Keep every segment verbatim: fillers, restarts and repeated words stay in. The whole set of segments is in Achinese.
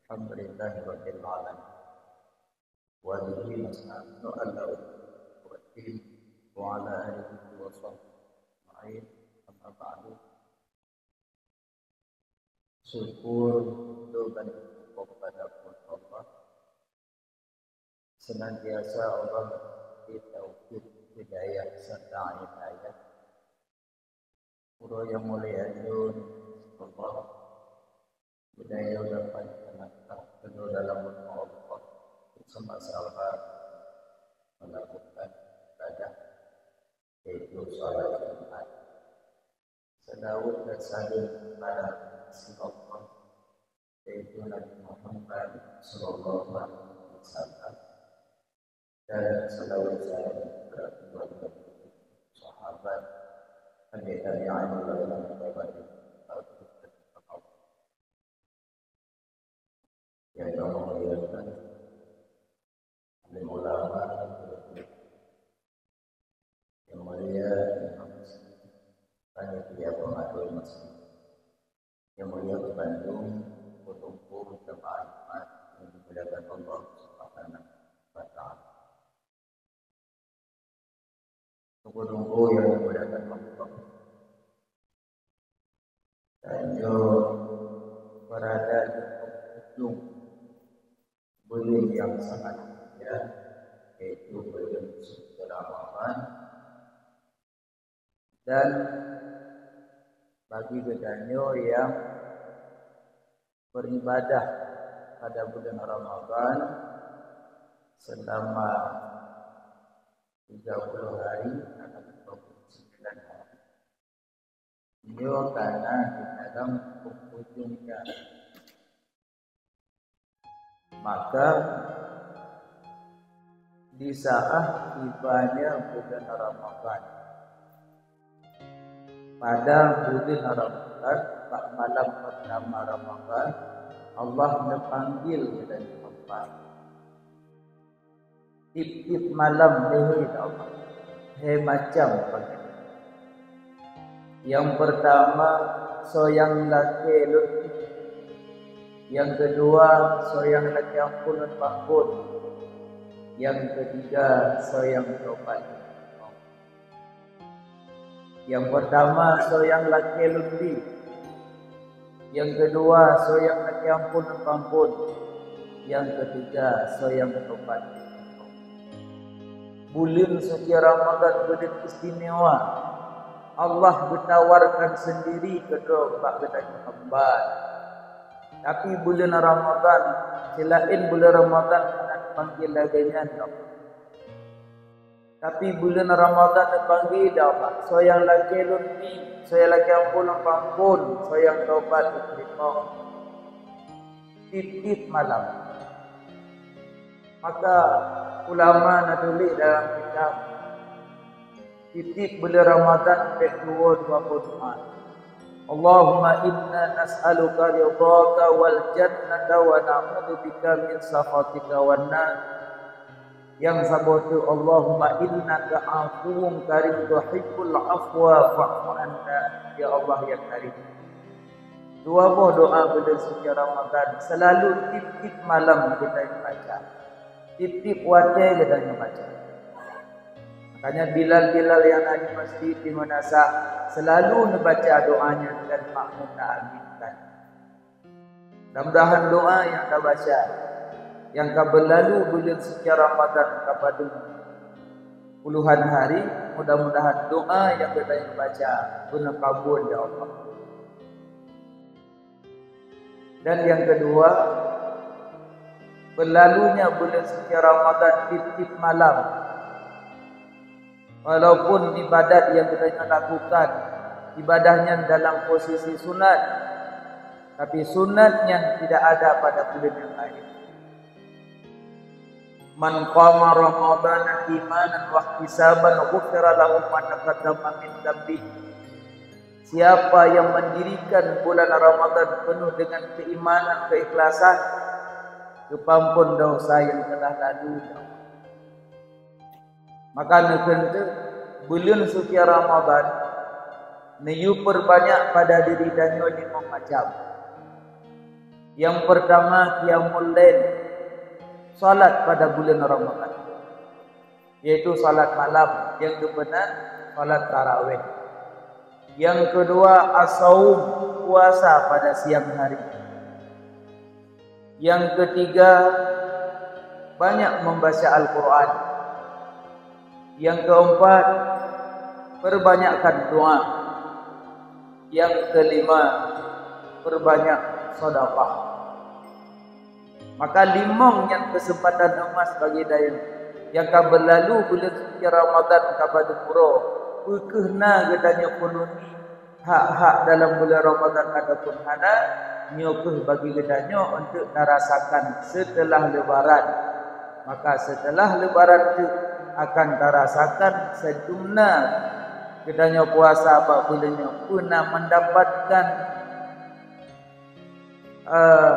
Alhamdulillahirabbil alamin. Wa bihi nasta'inu ala umuri dunya wa dini wa ala alihi wa sahbihi ajma'in. Amma ba'du. Syukur dan puji kepada Allah. Senantiasa Allah memberi taufik, hidayah serta inayah. Guru yang mulia, Allah, budaya dapat menatap kedua dalam rumah Allah bersama-sama melakukan ibadah, yaitu salat Jumat. Salawat dan salam kepada Rasulullah, yaitu Nabi Muhammad sallallahu alaihi wasallam, dan salawat salam kepada keluarga, sahabat, tabi'in, tabi'in, ulama, ulama, yang kami muliakan, alim ulama, yang mulia, panitia pengatur masjid. Yang mulia Bandung, berkumpul jemaah Jumat yang dimuliakan Allah Subhanahu wa Ta'ala. Tunggu-tunggu yang dimuliakan Allah. Tanyoe berada di penghujung bulan yang sangat mulia, yaitu bulan suci Ramadan. Dan bagi geutanyoe yang beribadah pada bulan Ramadan selama tiga puluh hari atau dua puluh sembilan hari, nyoe ka na di dalam penghujungnya. Maka, di saat tibanya bulan Ramadan, pada bulan Ramadan, bak malam pertama Ramadan, Allah neupanggil geutanyoe hamba. Tiep-tiep malam lheueh nyan, hai macam panggilan. Nyang peurtama, soe nyang lakée lôn. Nyang keudua, soe nyang lakée amphon lôn peuamphon. Nyang keutiga, soe nyang taubat. Nyang peurtama, soe nyang lakée lôn bi. Nyang keudua, soe nyang lakée amphon lôn peuamphon. Nyang keutiga, soe nyang taubat. Buleuen suci Ramadan buleuen istimewa. Allah geutawarkan seundiri keudroe bak geutanyoe hamba. Tapi buleuen Ramadan, seulaén buleuen Ramadan hana geupanggil lagée nyan lom. Tapi buleuen Ramadan neupanggil lé Allah, soe nyang lakée lôn bi, soe nyang lakée amphon lôn peuamphon, soe nyang taubat lôn teurimong. Tiep-tiep malam. Maka ulama na tuléh dalam kitab, tiep-tiep buleuen Ramadan bèk tuwoe dua boh doa. Allahumma inna nas'aluka ridhaka wal jannata wa na'udzubika min sakhatika wan nar. Nyang saboh teuk, Allahumma innaka afuwun karim tuhibbul afwa fa'fu anna. Ya Allah, ya Karim. Dua boh doa buleuen suci Ramadan selalu tiep-tiep malam geutanyoe baca. Tiep-tiep watée geutanyoe baca. Makanya bilal-bilal nyang na di masjid, di meunasah, selalu neubaca doa nyan dan makmum na aminkan. Mudah-mudahan doa nyang tabaca, nyang ka beulalu buleuen suci Ramadan ka padum puluhan hari, mudah-mudahan doa nyang geutanyoe baca geuneukabul lé Allah. Dan nyang keudua, beulalunya buleuen suci Ramadan tiep-tiep malam. Walaupun ibadat nyang geutanyoe lakukan, ibadah nyan dalam posisi sunat, tapi sunat nyan tidak ada pada buleuen nyang laén. Man qama Ramadana imanan wahtisaban ghufira lahu ma taqaddama min dzanbih. Siapa yang mendirikan bulan Ramadan penuh dengan keimanan, keikhlasan, geupeuamphon dosa yang telah lalu. Maka neukheun teuh, buleuen suci Ramadan neuyue peurbanyak pada diri tanyoe limong macam. Yang pertama, qiyamul lail, salat pada bulan Ramadan, yaitu salat malam yang geupeuna salat tarawih. Yang kedua, as-saum, puasa pada siang hari. Yang ketiga, banyak membaca Al-Quran. Yang keempat, perbanyakkan doa. Yang kelima, perbanyak sedekah. Maka limong nyan kesempatan emas bagi tanyoe nyang ka beulalu buleuen suci Ramadan ka padum uroe. Peu kheueh na geutanyoe peununi hak-hak dalam bulan Ramadan ataupun hana, nyoe kheueh bagi geutanyoe untuk tarasakan setelah Lebaran. Maka setelah Lebaran tu akan tarasakan sedunia geutanyoe puasa bak buleuen nyoe peue na mendapatkan, eh,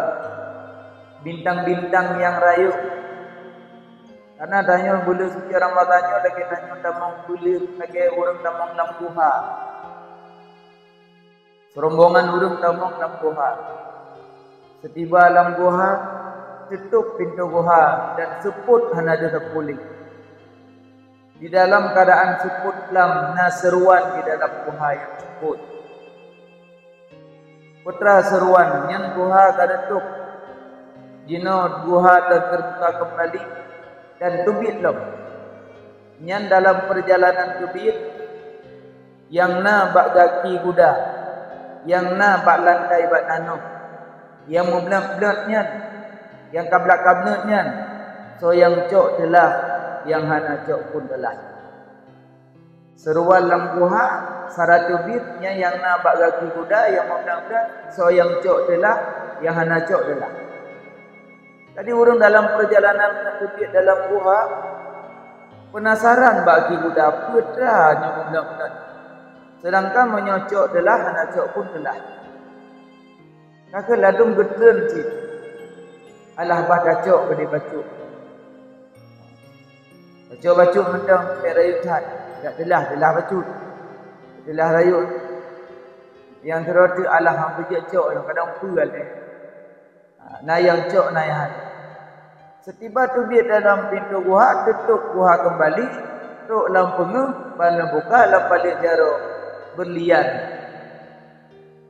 bintang-bintang yang rayeuk. Karena tanyoe buleuen suci Ramadan nyoe lagèe tanyoe tamong buleuen, lagèe ureueng tamong lam guha. Serombongan ureueng tamong lam guha. Setiba lam guha, tutup pintoe guha dan seupôt hana teupuléh. Di dalam keadaan seupôt lam na seuruan di dalam guha nyang seupôt. Peue teuma seuruan nyan? Guha ka teutup. Jinoe guha teuteubuka keumbali dan teubiet lom. Nyan dalam peurjalanan teubiet, nyang na bak gaki guda, nyang na bak lantai bak tanoh, nyang meublot-blot nyan, nyang ka blak ka blot nyan, soe nyang cok teulah, nyang hana cok pun teulah. Seuruan lam guha, sara teubiet nyan nyang na bak gaki guda, nyang meublot-blot, soe nyang cok teulah, nyang hana cok teulah. Jadi ureueng dalam peurjalanan teubiet dalam guha, peunasaran bak gaki guda, peue teuma nyang meublot-blot. Seudangkan meunyoe cok teulah, hana cok pun teulah. Ka kheueh ladôm geutreun cit. Alah bah tacok keudéh bacut. Tacok bacut mantong bèk rayeuk that. Jak teulah, teulah bacut. Teulah rayeuk. Nyang sidroe teuk alah han peujeuet cok, kadang peue lé. Ha, na nyang cok, na nyang hana. Setiba teubiet dalam pintoe guha, teutup guha keumbali, trok lam peungeuh, ban lôn buka lam paleuet jaroe, beurlian.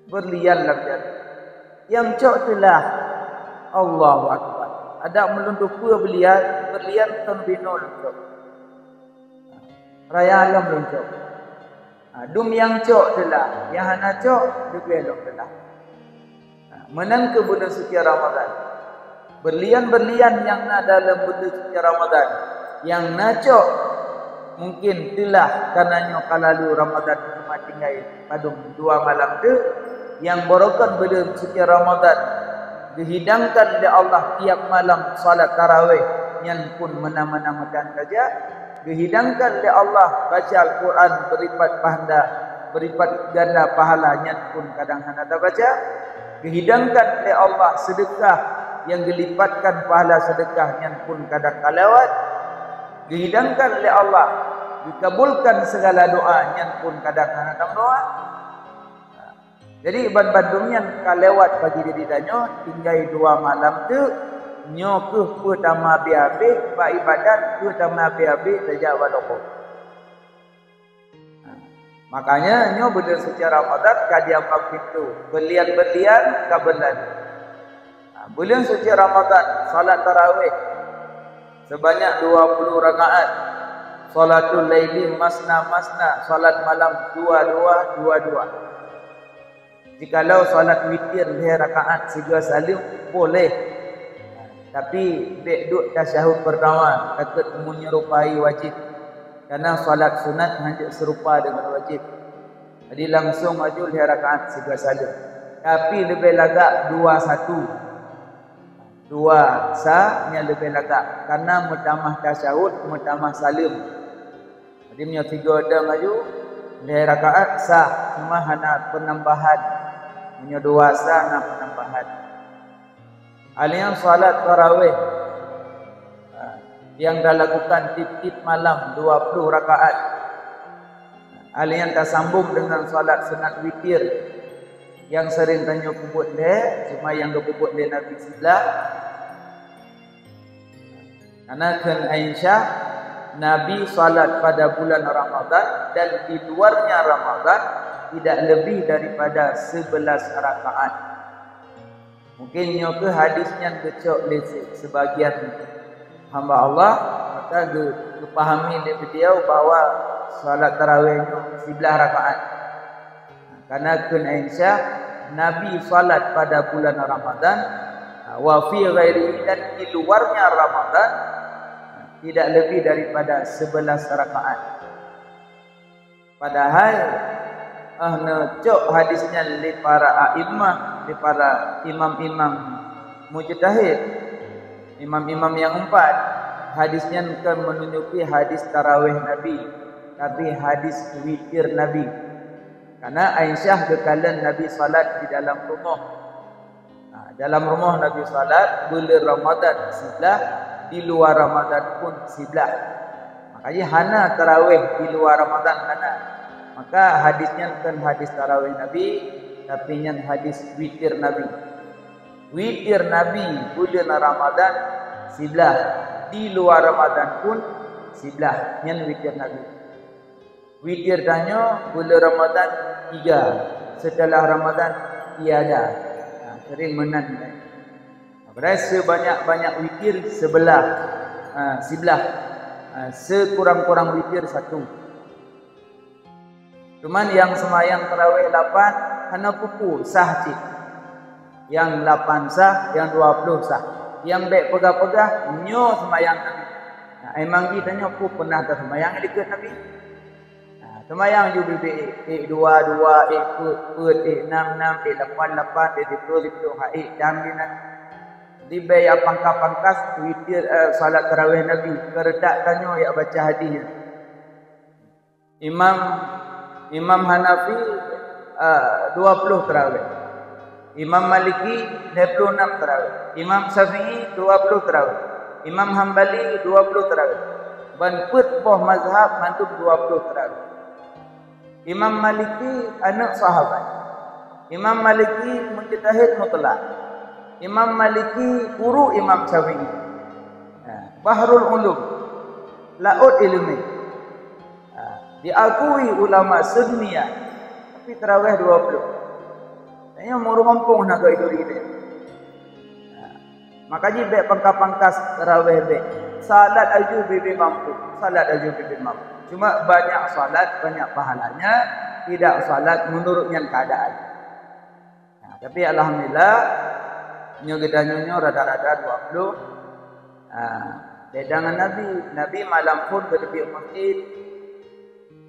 Beurlian lam jaroe. Nyang cok teulah. Allahu Akbar. Adak meulôn teupeue beurlian, beurlian ton binoe lôn cok. Raya lom lôn cok. Ha, dum nyang cok teulah, nyang hana cok, leubeh lom teulah. Ha, meunan keuh buleuen suci Ramadan. Beurlian-beurlian nyang na dalam buleuen suci Ramadan, nyang na cok, mungken teulah, kareuna nyoe ka lalu Ramadan, cuma tinggai padum dua malam teuk, nyang barokot buleuen suci Ramadan, geuhidangkan lé Allah tiap malam salat tarawih, nyan pun meunan-meunan meutan saja. Geuhidangkan lé Allah baca Al-Quran beuripat pahanda, beuripat ganda pahala, nyan pun kadang hana tabaca. Geuhidangkan lé Allah seudeukah nyang geulipatkan pahala seudeukah, nyan pun kadang ka lewat. Geuhidangkan lé Allah geukabulkan segala doa, nyan pun kadang hana tameudoa. Jadi, ban bandum nyan ka lewat bagi diri tanyoe, tinggai dua malam teuk, nyoe kheueh peue tameuabéh-abéh bak ibadat, peue tameuabéh-abéh tajak bak toko. Makanya, nyoe buleuen suci Ramadan ka diambang pintoe, beurlian-beurlian ka beurlalu. Ha, buleuen suci Ramadan, salat tarawih sebanyak dua puluh rakaat, salatul laili masna-masna, salat malam dua-dua, dua-dua. Jikalau salat witir lhèe rakaat sigoe saleuem, boleh. Tapi bèk duek tasyahud peurtama, takot meunyerupai wajéb. Karena salat sunat hanjeuet seurupa deungon wajéb. Jadi langsong aju lhèe rakaat sigoe saleuem. Tapi leubeh lagak dua satu. Dua sa nyan leubeh lagak. Karena meutamah tasyahud, meutamah saleuem. Jadi meunyoe sigoe dong aju, lhèe rakaat sah, cuma hana peunambahan. Meunyoe dua sa na peunambahan. Alian salat tarawih, ha, nyang talakukan tiep-tiep malam dua puluh rakaat. Alian tasambong deungon salat sunat witir. Nyang sering tanyoe peubuet lhèe, cuma nyang geupeubuet lé Nabi siblah. Karena kheun Aisyah, Nabi salat pada bulan Ramadan dan di luarnya Ramadan tidak lebih daripada sebelas rakaat. Mungkin nyoe keuh hadis nyan geucok lé se-, sebagian hamba Allah, maka geu-, geupahami lé beliau bahwa salat tarawih nyoe siblah rakaat. Karena kheun Aisyah, Nabi salat pada bulan Ramadan, wa fi ghairihi, dan di luarnya Ramadan, tidak lebih daripada sebelas rakaat. Padahai, eh, neucok hadis nyan lé para a'immah, lé para imam-imam mujtahid, imam-imam nyang empat, hadis nyan kon meununjuki hadis tarawih Nabi, tapi hadis witir Nabi. Karena Aisyah geukalon Nabi salat di dalam rumoh. Ha, dalam rumoh Nabi salat, buleuen Ramadan siblah, di luar Ramadan pun siblah. Makanya hana tarawih di luar Ramadan, hana. Maka hadis nyan kon hadis tarawih Nabi, tapi nyan hadis witir Nabi. Witir Nabi buleuen Ramadan siblah, di luar Ramadan pun siblah. Nyan witir Nabi. Witir tanyoe buleuen Ramadan tiga, setelah Ramadan tiada. Ha, sering meunan. Padahai sebanyak-banyak witir sebelah, ha, siblah. Ha, sekurang-kurang witir satu. Cuman nyang seumayang tarawih lapan hana peue-peue, sah cit. Nyang lapan sah, nyang dua ploh sah. Nyang bèk peugah-peugah, nyoe seumayang Nabi. Nah, memang geutanyoe peue peunah taseumayang dikeue Nabi? Nah, seumayang ju bibit ék, ék dua, dua, ék peuet, peuet, ék nam, nam, ék lapan, lapan, ék siploh, siploh, ha, ék dam, ék nam. Di bèk nyang pangkas-pangkas, witir, eh, salat tarawih Nabi, keuredak tanyoe nyang baca hadis nyan. Imam, Imam Hanafi, ah, dua ploh tarawih. Imam Maliki, lhèe ploh nam tarawih. Imam Syafi'i, dua ploh tarawih. Imam Hambali, dua ploh tarawih. Ban peuet boh mazhab mandum dua ploh tarawih. Imam Maliki aneuk sahabat. Imam Maliki mujtahid mutlak. Imam Maliki guru Imam Syafi'i. Ha, Bahrul Ulum, laôt ileumèe. Ha, diakui ulama sedunia, tapi tarawih dua ploh. Tanyoe meureumpông na keu iduri deh. Ha, maka jih bèk pangkas-pangkas tarawih bèk. Salat aju bibit mampu, salat aju bibit mampu. Cuma banyak salat, banyak pahalanya, tidak salat menurut nyan keadaan. Nah, tapi alhamdulillah, nyoe geutanyoe nyoe rata-rata dua ploh. Ah, beda ngon Nabi. Nabi malam phon geuteubiet masjid,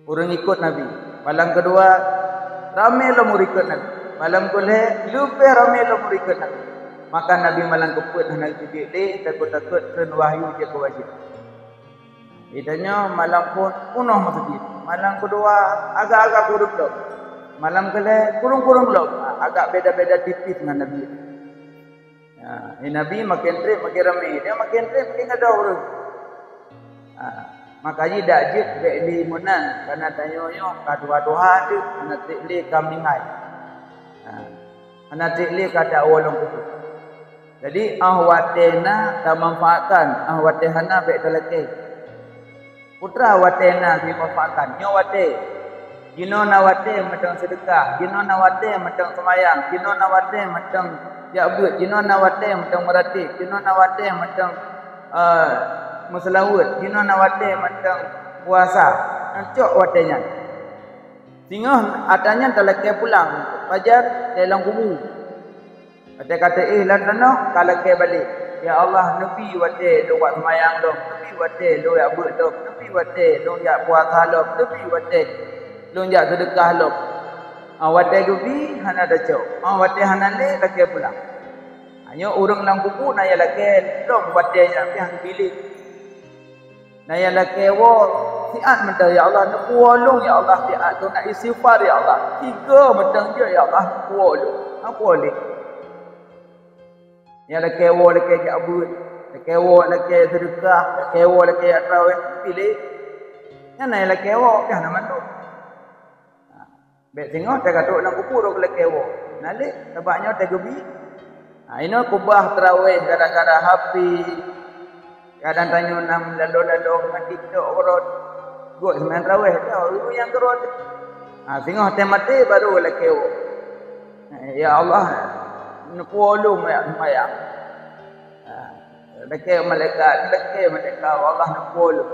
ureueng ikot Nabi. Malam keudua, ramé lom ureueng ikot Nabi. Malam keulhèe, leubeh ramé lom ureueng ikot Nabi. Maka Nabi malam keupeuet hana geuteubiet lé, takot-takot kheun wahyu jeuet keu wajéb. Geutanyoe malam phon peunoh masjid. Malam keudua agak-agak kureueng lom. Malam keulhèe kureueng-kureueng lom. Agak beda-beda tipis ngon Nabi. Ha, di Nabi makin trép makin ramé. Dia makin trép makin gadôh ureueng. Ha, maka jih dak jeuet bèk lé meunan, karena tanyoe nyoe ka tuha-tuha teuk, hana trép lé ka meuninggai. Ha, hana trép lé ka tawoe lam kubu. Jadi, óh watèe na tamanfaatkan, óh watèe hana bèk talakèe. Peue teuma watèe na jimanfaatkan, nyoe watèe. Jinoe na watèe mantong seudeukah, jinoe na watèe mantong seumayang, jinoe na watèe mantong jak beuet, jinoe na watèe mantong meuratéb, jinoe na watèe mantong, eh, meuseulaweuet, jinoe na watèe mantong puasa. Nyan cok watèe nyan. Singoh atra nyan talakèe pulang, pajan? Lé lam kubu. Watèe ka teuéh lam tanoh, ka lakèe balek, "Ya Allah, neubi watèe lôn jak seumayang lom, neubi watèe lôn jak beuet lom, neubi watèe lôn jak puasa lom, neubi watèe lôn jak seudeukah lom." Ah, watèe geubi hana tacok. Ah, watèe hana lé, lakèe pulang. Nyoe ureueng lam kubu na nyang lakèe lom watèe nyan, tapi han geubi lé. Na nyang lakèe woe siat mantong, "Ya Allah, neupuwoe lôn, ya Allah, siat lôn, na istighfar, ya Allah." Tiga mantong jeuet, "Ya Allah, neupuwoe lôn." Hana puwoe lé. Nyang lakèe woe lakèe jak beuet, lakèe woe lakèe seudeukah, lakèe woe lakèe jak traweh, pilih. Nyan na nyang lakèe woe, pih hana mandum. Bèk singoh teuka trok lam kubu rot lakèe woe. Nalek, sabab nyoe teugeubri. Ha, inoe keubah taraweh gara-gara HP. Kadang tanyoe nam lalo-lalo ngon TikTok rot. Gok seumayang taraweh tau, ureueng nyang keurot. Ha, singoh teumaté baru lakèe woe. Ya Allah, neupeue lôn jak seumayang. Ha, lakèe malaikat, lakèe malaikat, Allah neupeue lôn.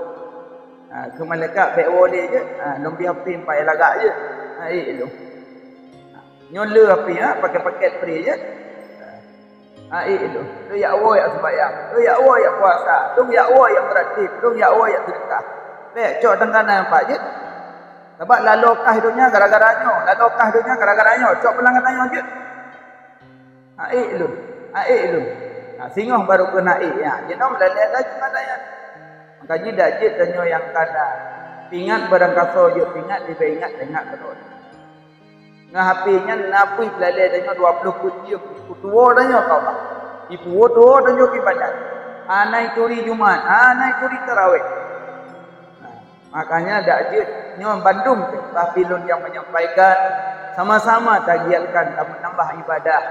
Ha, keu malaikat bèk woe lé jeuet. Ha, lôn bri HP pat lagak jeuet. Ha, ék lôn. Ha, nyoe le HP, ha, pakèt-pakèt pri jeuet. Ha, ék lôn. Lôn jak woe jak seumayang. Lôn jak woe jak puasa. Lôn jak woe jak meuratéb. Lôn jak woe jak seudeukah. Bèk cok tangkanan pat jeuet. Sabab lalo kah donya gara-gara nyoe. Lalo kah donya gara-gara nyoe. Cok peulang gata nyoe jeuet. Ha, ék lôn. Ha, ék lôn. Ha, singoh baru keuneuk ék. Ha, jinoe meulélé dah cuma daya. Maka jih dak jeuet tanyoe nyang kada. Ingat barangkasoe jeuet ingat, leubeh ingat teuingat keudroe. Ngon HP nyan na pih lalé tanyoe dua ploh peuet jeuem, ipeutuwoe tanyoe keu Allah. Ipeutuwoe tanyoe keu ibadat. Hana ituri Jumat, hana ituri taraweh. Nah, makanya dak jeuet nyoe bandum bah pih lôn nyang menyampaikan, sama-sama tagiatkan tameutamah ibadah.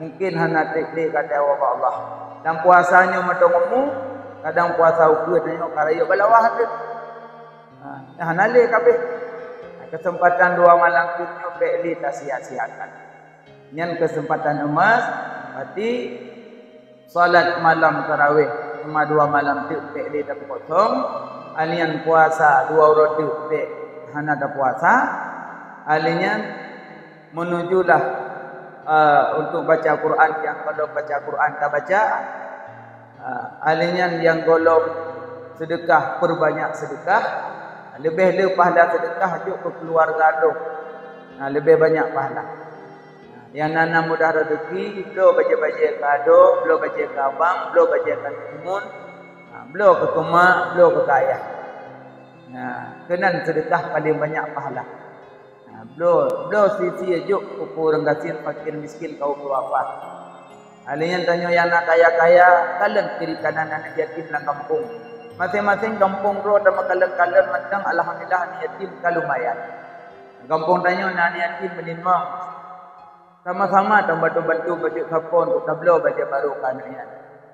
Mungkin hana trép lé gata ubak Allah. Dan puasa nyoe mantong umu, kadang puasa ukeue tanyoe ka rayeuk balawah teuh. Ha, hana lé kabeh. Ha, keuseumpatan dua malam teuk nyoe bèk lé tasia-siakan. Nyan keuseumpatan emas, berarti salat malam taraweh teuma dua malam teuk bèk lé tapeukosong. Alian puasa dua uroe teuk bèk hana tapuasa. Alian menujulah, eh, untuk baca Quran nyang kalau baca Quran tabaca. Ha, alian nyang gohlom seudeukah, peubanyak seudeukah. Leubeh le pahala seudeukah jok keu keuluwarga droe. Ha, leubeh banyak pahala. Ha, nyang na-na mudah raseuki, bloe bajèe-bajèe keu adoe, bloe bajèe keu abang, bloe bajèe keu aneuk umun, ha, bloe keu keumak, bloe keu ayah. Ha, keunan seudeukah paleng banyak pahala. Ha, bloe, bloe sie-sie jok keu ureueng gasien, fakir miskin, kaum duafa. Alian nyan tanyoe nyang na kaya-kaya, kalon kiri kanan aneuk yatim lam gampông. Maséng-maséng gampông droe tameukalon-kalon mantong, alhamdulillah, aneuk yatim ka lumayan. Gampông tanyoe na aneuk yatim meulimong. Sama-sama tabantu-bantu bacut sapon untuk tabloe bajèe barô keu aneuk nyan.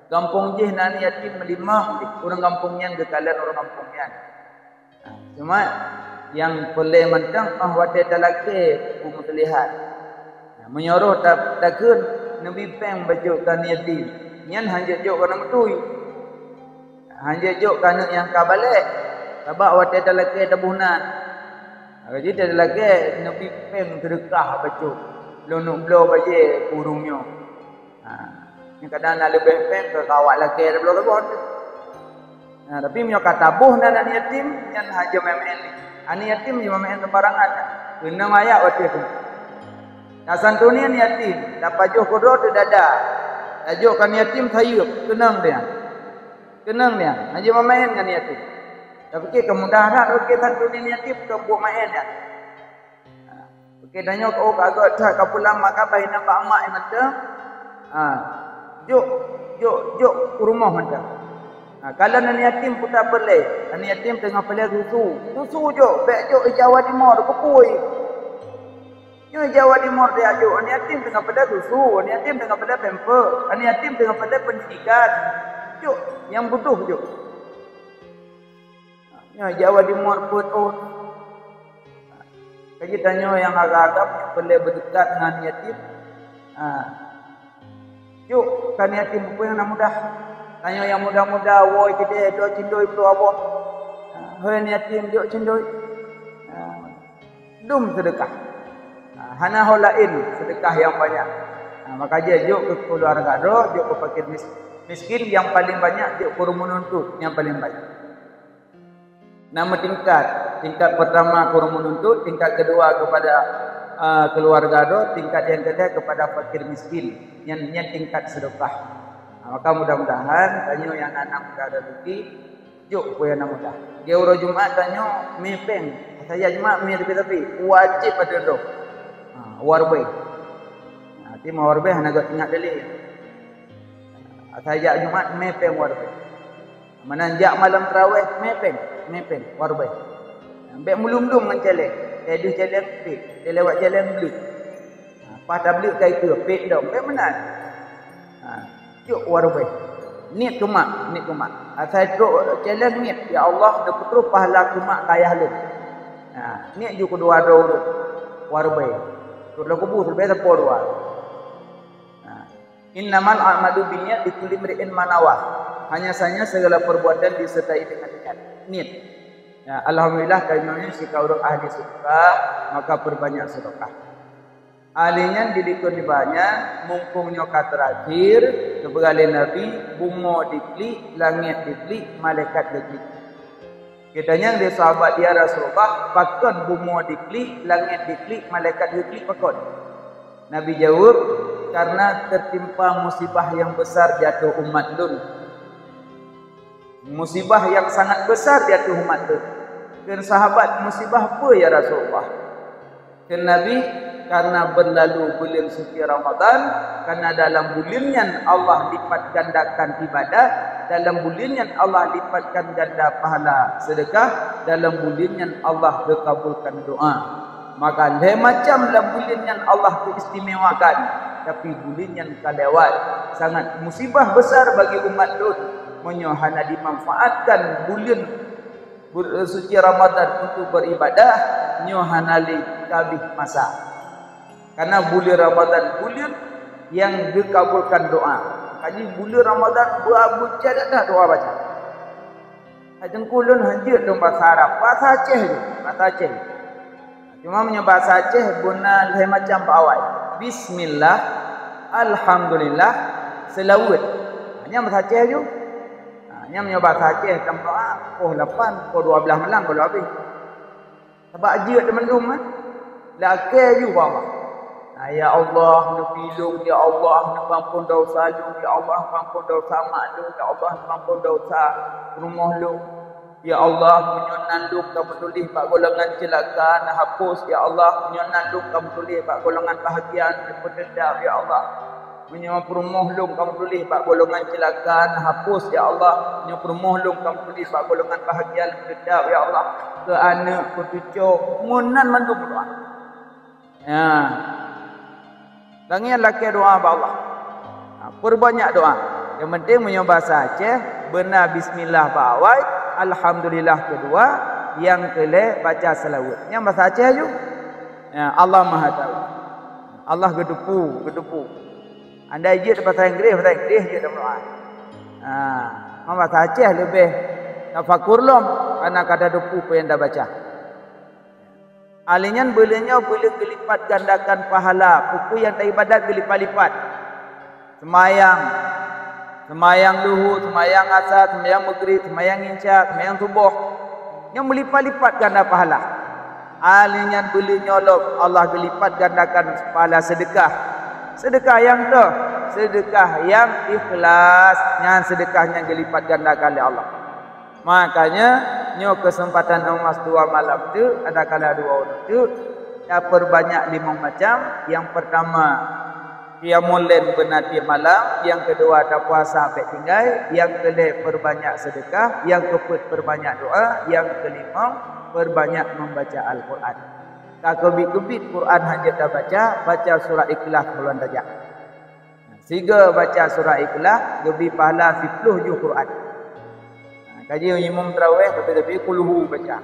Gampông jih na aneuk yatim meulimong, ureueng gampông nyan geukalon ureueng gampông nyan. Cuma nyang peureulèe mantong, óh watèe talakèe peue meuslèhat. Meunyoe roh ta-, takheun neubri pèng bacut keu aneuk yatim, nyan hanjeuet jok keu aneuk beutôi. Hanjeuet jok keu aneuk nyang ka balek, sabab watèe talakèe taboh nan. Maka jih talakèe neubri pèng seudeukah bacut, lôn neuk bloe bajèe keu ureueng nyoe. Ha, nyan kadang na leubeh pèng keu awak lakèe tabloe saboh. Ha, tapi meunyoe ka taboh nan aneuk yatim, nyan hana jeuet maén-maén lé. Aneuk yatim jeuet maén-maén seumbarangan. Keunong ayat watèe tu. Tasantuni aneuk yatim, tapajoh keudroe teuh dada. Tajok keu aneuk yatim sayeuep, keunong dia. Keunong dia, hana jeuet maén ngon aneuk yatim. Tapike keumudahan rot keu santuni aneuk yatim, keu buet maén dia. Oke, tanyoe ka, oh, ka göt that ka pulang mak, ka bah inan bak mak mantong. Ha, jok, jok, jok u rumoh mantong. Ha, kalon aneuk yatim puta peureulèe, aneuk yatim teungoh peureulèe susu. Susu jok, bèk jok ija Wadimor, keupeue. Nyoe ija Wadimor tajok, aneuk yatim teungoh peureulèe susu, aneuk yatim teungoh peureulèe pamper, aneuk yatim teungoh peureulèe pendidikan. Jok, nyang butuh jok. Nyoe ija Wadimor peuet ôn. Ka jeuet tanyoe nyang agam-agam nyoe peureulèe beudeukat ngon yatim. Ha. Jok keu aneuk yatim peue nyang na mudah. Tanyoe nyang muda-muda woe keudéh dua cindoi ploh boh. Ha, hôi aneuk yatim jok cindoi. Ha. Dum seudeukah. Ha, hana ho laén seudeukah nyang banyak. Ha, maka jeuet jok keu keuluwarga droe, jok keu fakir mis-, miskin, nyang paleng banyak jok keu ureueng meununtut nyang paleng banyak. Na meutingkat. Tingkat pertama keu ureueng meununtut, tingkat kedua kepada, ah, keluarga droe, tingkat nyang keulhèe kepada fakir miskin. Nyan, nyan tingkat seudeukah. Ah, maka mudah-mudahan tanyoe nyang na, na mudah raseuki, jok peue nyang na mudah. Di uroe Jumat tanyoe mè pèng. Asai jak Jumat mè tapi-tapi. Wajéb ateueh droe. Ah, wareubeih. Ah, tapi mè wareubeih hana göt ingat daleh. Asai jak Jumat mè pèng wareubeih. Meunan jak malam taraweh, mè pèng, mè pèng, wareubeih. Bèk meulum-lum ngon cèlèng. Eh, deuh jalan pet, lewat jalan bleuk. Ha, paih tableuk ka ikeue, pet dong, bèk meunan. Ha, jok u rubèh. Niet keumak, niet keumak. Asai trok jalan niet, "Ya Allah, neupeutrôh pahala keumak keu ayah lôn." Ha, niet ju keudua droe ureueng u rubèh. Trok lam kubu, leubeh sapo dua. Ha. "Innamal a'malu binniyat, likulli imri'in ma nawa." Hanya saja segala perbuatan disertai dengan niat. Niet. Ya, alhamdulillah, tanyoe nyoe sika ureueng ahli syeuruga, maka peubanyak seudeukah. Ahli nyan di likot di banyak, mumpung nyoe ka teurakhir, geupeugah lé Nabi, bumoe diklik, langét diklik, malaikat geuklik. Geutanyong lé sahabat, "Ya Rasulullah, pakon bumoe diklik, langét diklik, malaikat geuklik, pakon?" Nabi jaweueb, "Karena tertimpa musibah yang besar di ateueh umat lôn." Musibah yang sangat besar di ateueh umat lôn. Kheun sahabat, "Musibah peue, ya Rasulullah?" Kheun Nabi, "Karena berlalu buleuen suci Ramadan, karena dalam buleuen nyan Allah lipat gandakan ibadat, dalam buleuen nyan Allah lipatkan ganda pahala seudeukah, dalam buleuen nyan Allah geukabulkan doa." Maka lhèe macam lam buleuen nyan Allah geuistimewakan, tapi buleuen nyan ka lewat. Sangat musibah besar bagi umat lôn meunyoe hana dimanfaatkan buleuen ber-, suci Ramadan untuk beribadah, nyoe hana lé ka abéh masa. Karena buleuen Ramadan buleuen nyang geukabulkan doa. Kaji buleuen Ramadan beu-, beujadat that doa baca. Hai Teungku, lôn hanjeuet lôn basa Arab, basa Aceh ju, basa Aceh. Cuma meunyoe basa Aceh beuna lhèe macam bak awai. Bismillah, alhamdulillah, seulaweuet. Nyan basa Aceh ju. Ha, nyan meunyoe basa Aceh, tam doa, poh lapan, poh dua belas malam baru habéh. Sabab jeuet teumandum, eh. Lakèe ju bak Allah. Nah, "Ya Allah, neupeuilôn, ya Allah, neupeuampon desya lôn, ya Allah, neupeuampon desya mak lôn, ya Allah, neupeuampon desya rumoh lôn. Ya Allah, meunyoe nan lôn ka meutuléh bak golongan ceulaka, neuhapus, ya Allah, meunyoe nan lôn ka meutuléh bak golongan bahagia, neupeuteudap, ya Allah." Meunyoe peurumoh lôn ka meutuléh bak golongan ceulaka, neuhapus, ya Allah. Meunyoe peurumoh lôn ka meutuléh bak golongan bahagia, neupeuteutab, ya Allah. Keu aneuk, keu cucoe, meunan mandum doa. Ya. Tangian lakèe doa bak Allah. Ha, peurbanyak doa. Nyang penting meunyoe basa Aceh, beuna bismillah bak awai, alhamdulillah keudua, nyang keulhèe baca seulaweuet. Nyan basa Aceh ju. Ya, Allah Maha Tahu. Allah geuteupeue, geuteupeue. Andai jeuet basa Inggréh, basa Inggréh jeuet tameudoa. Ha, ma basa Aceh leubeh tafakur lom, karena ka tateupeue peue nyang tabaca. Alèh nyan, buleuen nyoe buleuen geulipat gandakan pahala, peue-peue nyang taibadat geulipat-lipat. Seumayang, seumayang luhu, seumayang asa, seumayang meugrib, seumayang isya, seumayang suboh. Nyoe meulipat-lipat ganda pahala. Alèh nyan buleuen nyoe lom Allah geulipat gandakan pahala seudeukah. Seudeukah nyang toh, seudeukah nyang ikhlas, nyan seudeukah nyang geulipat gandakan lé Allah. Makanya, nyoe keuseumpatan emas dua malam teuk, adakala dua uroe teuk, tapeurbanyak limong macam. Nyang peurtama, qiyamul lail beuna tiep malam, nyang keudua tapuasa bèk tinggai, nyang keulhèe peurbanyak seudeukah, nyang keupeuet peurbanyak doa, nyang keulimong peurbanyak membaca Al-Quran. Ka keubiet-keubiet Quran hanjeuet tabaca, baca surat Ikhlas buleuen tajak. Sigoe baca surat Ikhlas geubri pahala siploh juh Quran. Kaji imum tarawih, tapi-tapi kulhu baca.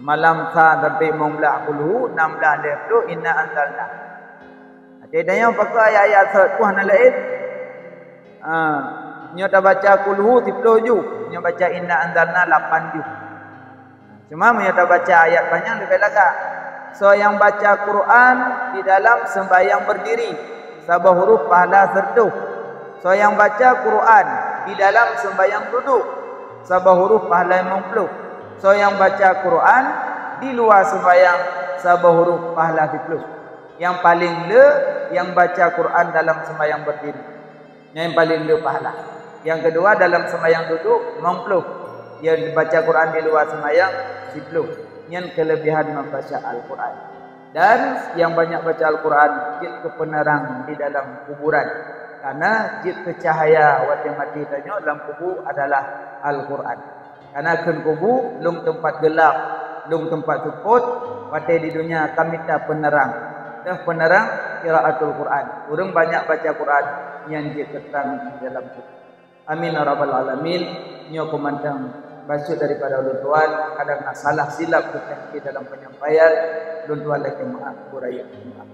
Malam sa sampai limong blah kulhu, nam blah lhèe ploh inna anzalna. Jadi tanyoe pakai ayat-ayat seuhat hana laén. Ha, nyoe tabaca kulhu siploh juh, nyoe baca inna anzalna lapan juh. Cuma meunyoe tabaca ayat panyang leubeh lagak. Soe nyang baca Quran di dalam sembahyang berdiri, saboh huruf pahala seratus. Soe nyang baca Quran di dalam sembahyang duduk, saboh huruf pahala limong ploh. Soe nyang baca Quran di luwa sembahyang, saboh huruf pahala siploh. Nyang paleng le, nyang baca Quran dalam sembahyang berdiri. Nyan nyang paleng le pahala. Nyang keudua, dalam seumayang dudoe, limong ploh. Nyang baca Quran di luwa seumayang, siploh. Nyan keuleubehan membaca Al-Quran. Dan nyang banyak baca Al-Quran, jeuet keu peuneurang di dalam kuburan. Karena jeuet keu cahya watée maté tanyoe lam kubu adalah Al-Quran. Karena kheun kubu, lôn teumpat geulap, lôn teumpat seupôt, Watée di dunia ka mita peuneurang. Teuh peuneurang qiraatul Quran. Ureuëng banyak baca Quran nyang jeuet keu trang dalam kubu. Amin ya rabbal alamin. Nyoe peumantang bacut daripada ulôn tuan, kadang na salah silap geutanyoe dalam penyampaian, ulôn tuan lakée meu'ah, beuraya meu'ah.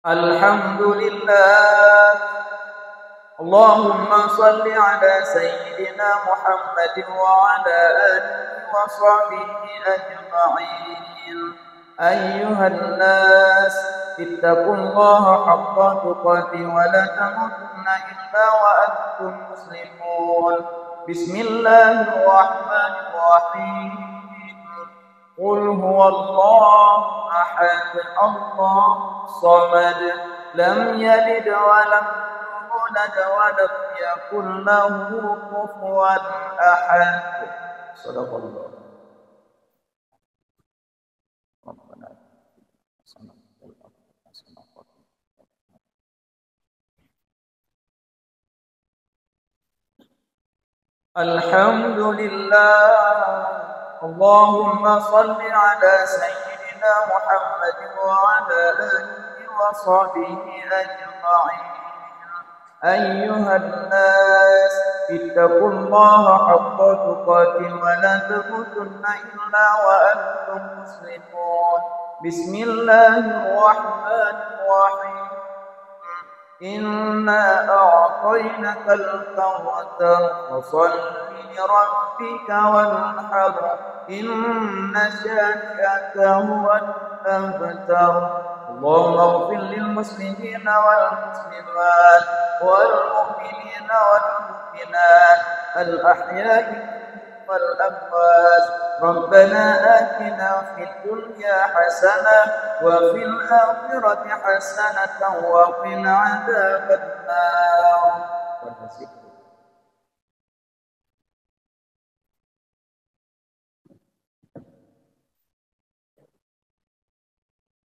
Alhamdulillah. Allahumma salli ala sayyidina Muhammadin wa ala alihi wa sahbihi ajma'in. Ayyuhan nas, ittaqullaha haqqa tuqatih wa la tamutunna illa wa antum muslimun. Bismillahirrahmanirrahim. Qul huwallahu ahad, Allahus samad, lam yalid wa lam yulad wa lam yakul lahu kufuwan ahad. Sadaqallah. Alhamdulillah. Allahumma salli ala sayyidina Muhammadin wa ala alihi wa sahbihi ajma'in. Ayyuhan nas, ittaqullaha haqqa tuqatih wa la tamutunna illa wa antum muslimun. Bismillahirrahmanirrahim. Inna a'tainakal kautsar, fashalli li rabbika wanhar, inna syani'aka huwal abtar. Allahumma ighfir lil muslimina wal muslimat, wal mu'minina wal mu'minat, al ahya'i minhum wal amwat. Rabbana atina fid dunya hasanah wa fil akhirati hasanatan wa qina adzaban nar.